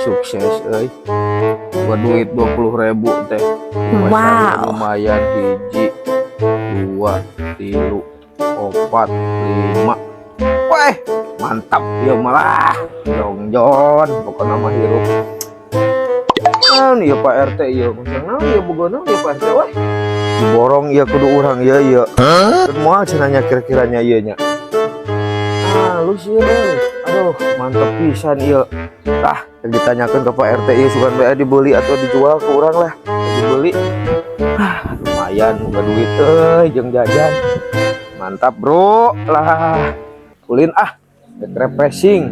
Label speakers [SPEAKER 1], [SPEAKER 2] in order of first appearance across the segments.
[SPEAKER 1] Sukses euy. Gua duit 20.000 teh.
[SPEAKER 2] Wow.
[SPEAKER 1] Lumayan hiji, dua, tilu, opat, lima. Weh, mantap ya malah. Jongjon, pokoknya mah hirup. Naon ieu Pak RT ieu? Maksudna naon ieu boga naon ieu Pak RT weh? Diborong ieu kudu urang ieu ieu. Moal cenah nya kira-kiranya ieu nya. Halus ieu euy. Aduh, mantep pisan ieu. Tah, ditanyakeun ke Pak RT ieu sugan bae dibeli atau dijual ke urang lah. Dibeli. Ah, lumayan boga duit euy jeung jajan. Mantap, Bro. Lah. Ulin ah, rek refreshing.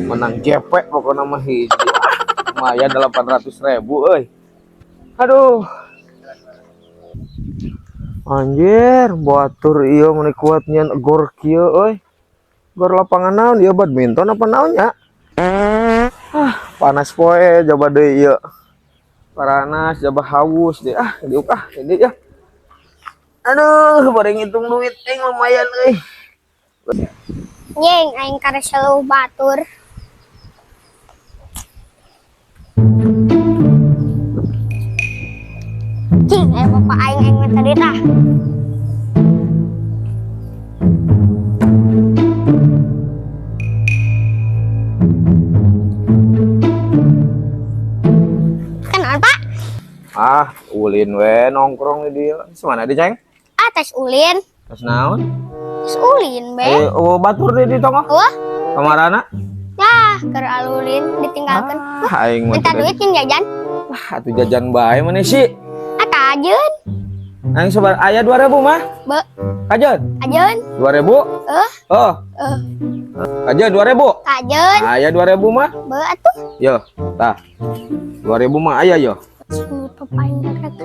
[SPEAKER 1] Menang JP pokoknya mah hiji. Ah, lumayan 800.000 euy. Aduh. Anjir, batur ieu meuni kuat nyeun gor kieu euy. Gor lapangan naon ieu, badminton apa naon nya? Ah, panas poe coba deui ieu. Panas jaba haus deh ah, diuk ah ini ya. Aduh, bari ngitung duit aing lumayan euy.
[SPEAKER 3] Nyeng, aing karek batur. Cing, bapak aing aing minta duit ah. Kenal, Pak?
[SPEAKER 1] Ah, ulin we nongkrong di dieu. Semana di, Ceng?
[SPEAKER 3] Ah, tes ulin.
[SPEAKER 1] Tes naon?
[SPEAKER 3] Tes ulin, be.
[SPEAKER 1] Eh, oh, batur di di tonggoh.
[SPEAKER 3] Wah,
[SPEAKER 1] Kamarana?
[SPEAKER 3] ya, keur alulin ditinggalkeun.
[SPEAKER 1] Ah, aing mah
[SPEAKER 3] Minta
[SPEAKER 1] teu
[SPEAKER 3] duit jeung jajan.
[SPEAKER 1] Ah, atuh jajan bae mana sih?
[SPEAKER 3] Ah, kajeun.
[SPEAKER 1] Aing sabar aya 2000 mah.
[SPEAKER 3] Be,
[SPEAKER 1] Kajeun?
[SPEAKER 3] kajeun.
[SPEAKER 1] 2000?
[SPEAKER 3] Eh,
[SPEAKER 1] Oh,
[SPEAKER 3] eh,
[SPEAKER 1] kajeun 2000.
[SPEAKER 3] kajeun.
[SPEAKER 1] Aya 2000 mah.
[SPEAKER 3] Be atuh.
[SPEAKER 1] Yo, tah. 2000 mah aya yo.
[SPEAKER 3] Sini papa aing dagang.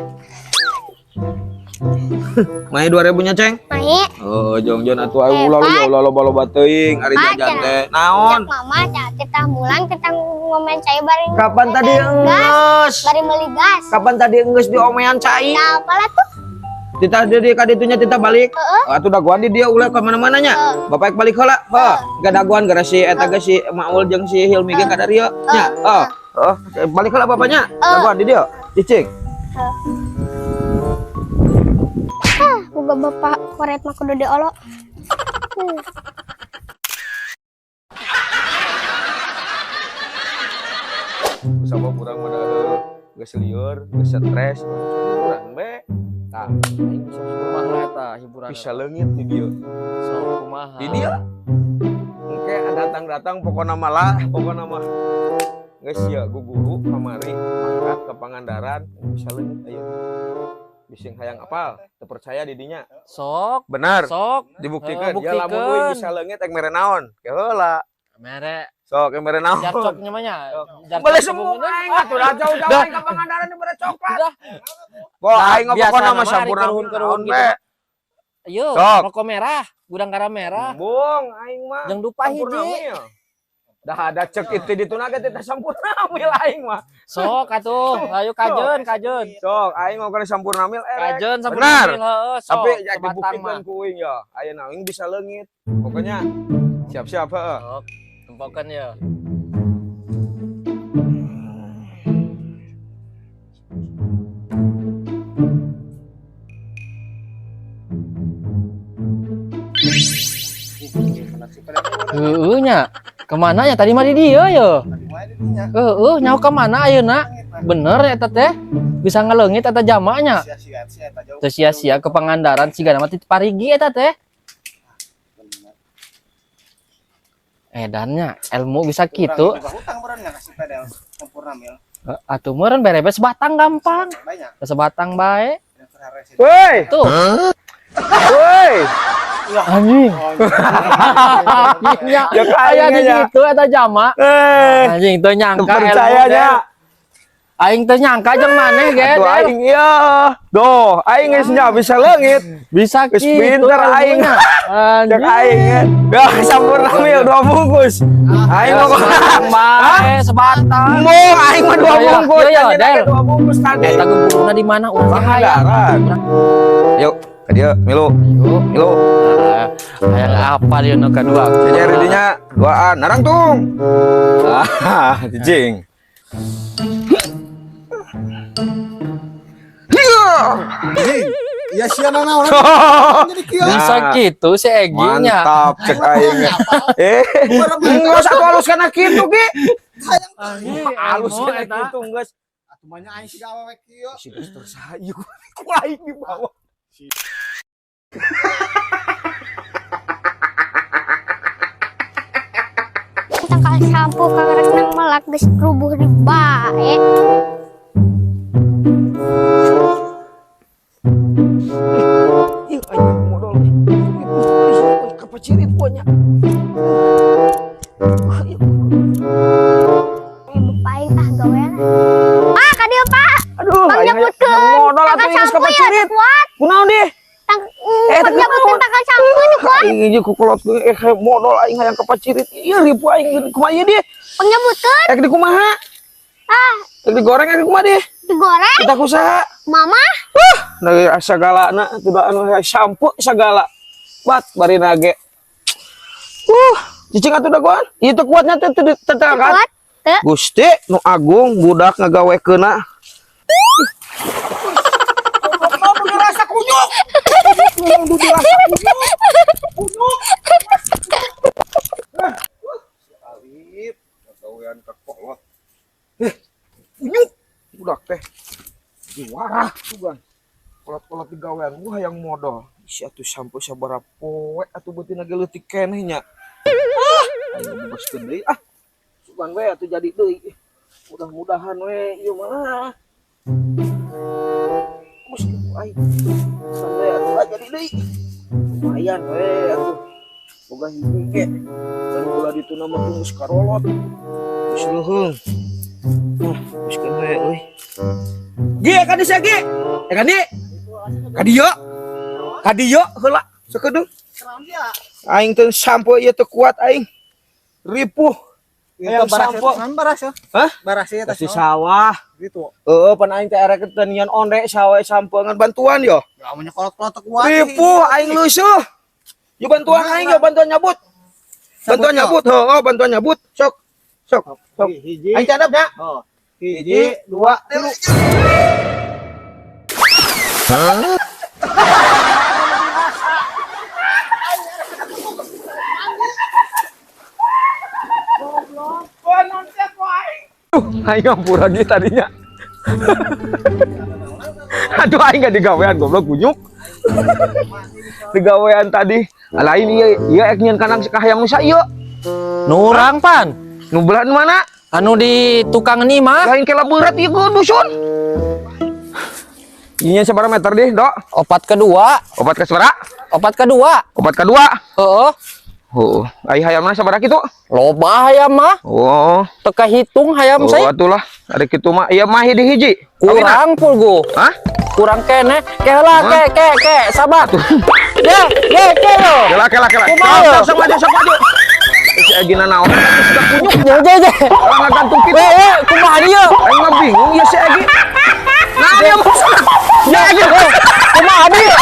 [SPEAKER 1] Mai 2000 nya, Ceng?
[SPEAKER 3] Mai,
[SPEAKER 1] Oh, jongjon atuh aing ulah
[SPEAKER 3] Pak.
[SPEAKER 1] ya ulah loba-loba teuing ari
[SPEAKER 3] Pak,
[SPEAKER 1] jajan
[SPEAKER 3] cenah.
[SPEAKER 1] teh. Naon?
[SPEAKER 3] Cak mama, cak kita mulang kita ngomen cai bareng.
[SPEAKER 1] Kapan tadi
[SPEAKER 3] Gas,
[SPEAKER 1] enggeus?
[SPEAKER 3] bari meuli gas.
[SPEAKER 1] Kapan tadi enggeus diomean cai?
[SPEAKER 3] Nah, apalah tuh?
[SPEAKER 1] Tita di kaditunya tita balik.
[SPEAKER 3] Heeh.
[SPEAKER 1] Atuh dagoan di dia ulah ka mana-mana nya.
[SPEAKER 3] Heeh.
[SPEAKER 1] Bapak balik heula. Heuh, gak dagoan gara si eta ge si Maul jeung si Hilmi ge ka dieu nya. Heuh. Heuh, balik heula bapaknya. Dagoan di dieu. Cicing.
[SPEAKER 3] Ah, boga bapak koret mah kudu diolok.
[SPEAKER 1] Sabab urang mah geus lieur, geus stres, urang be. Tah, aing bisa
[SPEAKER 4] Kumaha eta hiburan?
[SPEAKER 1] Bisa leungit di dieu.
[SPEAKER 4] Sok kumaha?
[SPEAKER 1] Di dieu. Engke datang-datang pokona mah lah, pokona mah. Geus ya guguru kamari mangkat ke Pangandaran bisa leungit aya. Bising hayang apal, teu percaya di dinya.
[SPEAKER 4] Sok,
[SPEAKER 1] Benar.
[SPEAKER 4] sok.
[SPEAKER 1] Dibuktikan.
[SPEAKER 4] Heeh,
[SPEAKER 1] Ya lamun
[SPEAKER 4] buktikeun.
[SPEAKER 1] euy bisa leungit ek mere naon? Ke heula.
[SPEAKER 4] Mere
[SPEAKER 1] Sok ek mere naon?
[SPEAKER 4] jarcok nya mah nya. Jarcok
[SPEAKER 1] Beli semua
[SPEAKER 4] sebungkus.
[SPEAKER 1] aing atuh dah jauh-jauh aing ka Pangandaran dibere coklat.
[SPEAKER 4] Udah.
[SPEAKER 1] Wah,
[SPEAKER 4] Nah,
[SPEAKER 1] aing mah
[SPEAKER 4] biasa
[SPEAKER 1] pokona mah
[SPEAKER 4] nama hari
[SPEAKER 1] sampurna
[SPEAKER 4] keruhun-keruhun
[SPEAKER 1] naon
[SPEAKER 4] gitu.
[SPEAKER 1] be.
[SPEAKER 4] Ayo,
[SPEAKER 1] Sok.
[SPEAKER 4] rokok merah, gudang garam merah,
[SPEAKER 1] Bung, aing mah.
[SPEAKER 4] jeung dupa
[SPEAKER 1] Sampurna
[SPEAKER 4] hiji.
[SPEAKER 1] mil. Dah ada cek itu di tuna ge teh sampurna mil aing mah.
[SPEAKER 4] Sok atuh, ayo kajeun, kajeun.
[SPEAKER 1] Sok, aing mau kana sampurna mil erek.
[SPEAKER 4] Kajeun sampurna
[SPEAKER 1] Benar.
[SPEAKER 4] mil heeh, sok.
[SPEAKER 1] Tapi ya
[SPEAKER 4] Sebatang
[SPEAKER 1] dibuktikan
[SPEAKER 4] mah.
[SPEAKER 1] ku uing ya. Ayeuna aing bisa leungit. Pokoknya siap-siap heeh.
[SPEAKER 4] Sok, tempokeun ya. Heeh nya. Kemana ya tadi mah di dieu ya? Heeh, nyaho kemana ayeuna? Bener eta teh. Bisa ngeleungit eta jamaknya. Teu sia-sia ke Pangandaran sigana mah ti parigi eta teh. Edannya ilmu bisa gitu.
[SPEAKER 5] Hutang meureun nggak kasih pedal sempurna mil.
[SPEAKER 4] Atuh meureun berebes sebatang gampang.
[SPEAKER 5] Banyak.
[SPEAKER 4] Sebatang bae.
[SPEAKER 1] Woi,
[SPEAKER 4] Tuh,
[SPEAKER 1] woi.
[SPEAKER 4] anjing. Anjingnya.
[SPEAKER 1] Ya
[SPEAKER 4] Aya di
[SPEAKER 1] kaingnya ya.
[SPEAKER 4] ditu eta jamak.
[SPEAKER 1] Eh,
[SPEAKER 4] Anjing teu nyangka ilmu
[SPEAKER 1] percaya
[SPEAKER 4] teh.
[SPEAKER 1] nya.
[SPEAKER 4] Aing teu nyangka jeung maneh ge.
[SPEAKER 1] Atuh
[SPEAKER 4] Del.
[SPEAKER 1] aing ieu. Doh, aing geus nya bisa leungit.
[SPEAKER 4] Bisa
[SPEAKER 1] Geus
[SPEAKER 4] kitu
[SPEAKER 1] pinter aing.
[SPEAKER 4] ilmunya.
[SPEAKER 1] Cek
[SPEAKER 4] Anjing.
[SPEAKER 1] aing ya. Dah sampurna mil dua bungkus. Aing
[SPEAKER 4] Ya,
[SPEAKER 1] mau
[SPEAKER 4] sebatang bae, sebatang.
[SPEAKER 1] Mung aing mah dua
[SPEAKER 4] Iya, iya.
[SPEAKER 1] bungkus.
[SPEAKER 4] Iya, iya,
[SPEAKER 1] Tadi
[SPEAKER 4] Del.
[SPEAKER 1] dua bungkus tadi.
[SPEAKER 4] Eta guguruna di mana urang teh hayang.
[SPEAKER 1] Pangandaran. Yuk, ka dieu milu.
[SPEAKER 4] Ayo.
[SPEAKER 1] Milu.
[SPEAKER 4] Ah, hayang apa dia nu kadua?
[SPEAKER 1] Jadi dinya duaan narangtung. Ah, jijing.
[SPEAKER 5] Iya sia nanaon. Jadi kieu.
[SPEAKER 4] Bisa gitu si Egi nya.
[SPEAKER 1] Mantap cek aing. Eh, geus atuh halus kana kitu ge. Halus kana kitu geus.
[SPEAKER 5] Atuh mah nya aing siga awewe kieu.
[SPEAKER 1] Si geus tersayu ku aing di bawah.
[SPEAKER 3] Tangkal sampo karek nang melak geus rubuh di bae.
[SPEAKER 1] Ih, aing modal. Ih, kapacirit ponya.
[SPEAKER 3] Bapak aing ah gawean. Ah, ka dieu, Pak.
[SPEAKER 1] Aduh,
[SPEAKER 3] Pang
[SPEAKER 1] aing
[SPEAKER 3] nyebutkeun.
[SPEAKER 1] modal atuh
[SPEAKER 3] Tangkal
[SPEAKER 1] geus
[SPEAKER 3] sampo ya
[SPEAKER 1] kapacirit.
[SPEAKER 3] kuat.
[SPEAKER 1] Kunaon deh?
[SPEAKER 3] Tang
[SPEAKER 1] Eh,
[SPEAKER 3] pang nyebutkeun tangkal sampo nu kuat.
[SPEAKER 1] Aing ieu kukolot modal aing hayang kapacirit. Ieu ribu aing kumaha ieu deh?
[SPEAKER 3] Pang nyebutkeun.
[SPEAKER 1] Ek di kumaha?
[SPEAKER 3] Ah,
[SPEAKER 1] Ek digoreng ek di kumaha deh?
[SPEAKER 3] digoreng.
[SPEAKER 1] Kita kusaha?
[SPEAKER 3] Mama,
[SPEAKER 1] Nah, sagala na tuh anu sampo sagala. Bat bari nage. Cicing atuh dagoan. Ieu teh kuatnya teh teu terangkat.
[SPEAKER 3] kuat. Teu.
[SPEAKER 1] Gusti nu agung budak ngagawekeunna. Goblok nu dirasa kunyuk. Nu dirasa kunyuk. Kunyuk. Si Alip ngagawean ka kolot. Kunyuk budak teh. Diwarah sugan. Kolot-kolot digawean gua hayang modal. Isi atuh sampo sabaraha poe atuh beutina ge leutik keneh nya. Ah, aing bebaskeun deui ah. Sugan we atuh jadi deui. Mudah-mudahan we ieu mah. Geus kitu aing. Sugan we atuh ah, jadi deui. Lumayan we atuh. Boga hiji ge. Dan ulah dituna mah geus karolot. Geus leuheung. Geus keun we euy. Gi ka di sia gi. Eh ka di. Ka dieu. Ka dieu heula sakedeung. Aing teu sampo ieu teu kuat aing. Ripuh.
[SPEAKER 5] Itu
[SPEAKER 1] Hayang sampo.
[SPEAKER 5] baras ya.
[SPEAKER 1] Hah?
[SPEAKER 5] Baras ya
[SPEAKER 1] Di sawah.
[SPEAKER 5] Gitu.
[SPEAKER 1] Heeh, pan aing teh erek tanian onde sawah sampo ngan bantuan yo.
[SPEAKER 5] Ya mun kolot-kolot teu kuat.
[SPEAKER 1] Ripuh aing leusuh. Yo bantuan aing yo bantuan nyabut. Bantuan nyabut, heeh, bantuan nyabut. Sok. Sok. Sok.
[SPEAKER 5] Hiji.
[SPEAKER 1] Aing cadap nya.
[SPEAKER 5] Oh. Hiji, dua, tilu.
[SPEAKER 1] Aing ngampura ge tadinya. Aduh aing gak digawean goblok kunyuk. Digawean tadi. Alah ini ieu ek nyeun kandang kahayang nu ieu.
[SPEAKER 4] Nu urang pan.
[SPEAKER 1] Nu belahan mana?
[SPEAKER 4] Anu di tukang ni mah.
[SPEAKER 1] Lain kela berat ieu ke dusun. Ieu sabaraha meter deh, Dok?
[SPEAKER 4] 4 ke 2.
[SPEAKER 1] 4 ke sabaraha?
[SPEAKER 4] 4 ke 2.
[SPEAKER 1] 4 ke 2.
[SPEAKER 4] Heeh.
[SPEAKER 1] Heeh. Ai hayamna sabaraha kitu?
[SPEAKER 4] Loba hayam mah.
[SPEAKER 1] Oh.
[SPEAKER 4] Teu kahitung hayam
[SPEAKER 1] Oh,
[SPEAKER 4] saya.
[SPEAKER 1] atulah. Ada kitu mah. Ieu mah hiji hiji.
[SPEAKER 4] Kurang pulgu.
[SPEAKER 1] Hah?
[SPEAKER 4] Kurang kene. Ke heula ke ke ke sabar. Ya, ke ke lo.
[SPEAKER 1] Kela kela kela.
[SPEAKER 4] Kumaha?
[SPEAKER 1] Sok maju sok maju. Si Agina naon sudah kunyuk.
[SPEAKER 4] Je je je.
[SPEAKER 1] Orang ngagantung kitu.
[SPEAKER 4] Eh, eh, kumaha dieu?
[SPEAKER 1] Aing mah bingung ya si Egi. Nah, dia mau.
[SPEAKER 4] Ya, Egi. Kumaha dieu?